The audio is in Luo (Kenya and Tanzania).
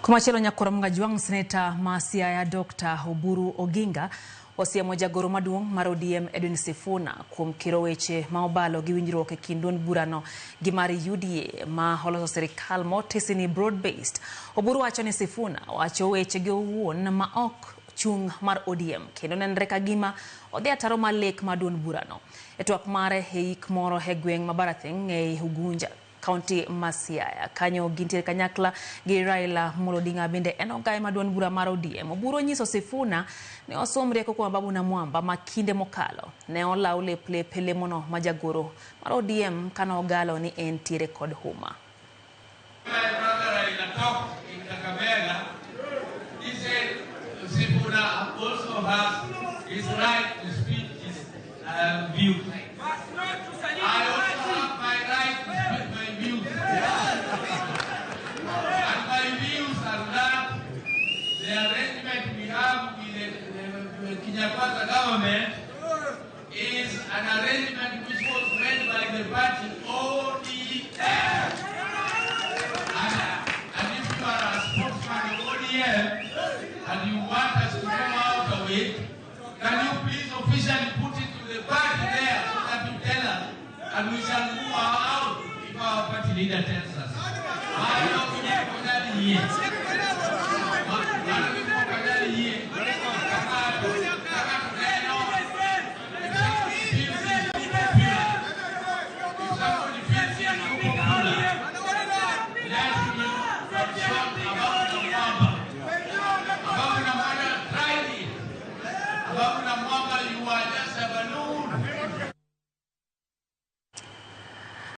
Komachielo, nyakwar Mgajwang', Seneta ma Siaya Dr. Oburu Oginga osiemo jagoro maduong' mar ODM Edwin Sifuna kuom kiro weche ma obalo gi winjruok e kind duond burano gi mar UDA ma oloso sirikal motisi ni broad based. Oburu wacho ni Sifuna wacho weche ge owuon ma ok chung' mar ODM kendo nenre ka gima odhi ataro mar lek mar duond burano. E twak mare e yik moro e gweng' ma Barathing' ei Ugunja, kaunti ma Siaya. Kanyo gintiere kanyakla gi Raila Amolo Odinga bende en ogaye ma duond bura mar ODM. Oburu onyiso Sifuna ne osom rieko kuom Ababu Namwamba ma kinde mokalo ne olaw lep lep e lemono ma jagoro mar ODM kane ogalo ni entiere kod huma. My brother Raila talked in Kakamega, he said Sifuna also has his right to speak his views. I also have my right to speak my views. And my views are that the arrangement we have with the Kenya Kwanza government is an arrangement which was made by the party ODM. And if you are a spokesman of ODM and you want us to come out of it, can you please officially put it to the party there so that you tell us, and we shall move out if our party leader tells us.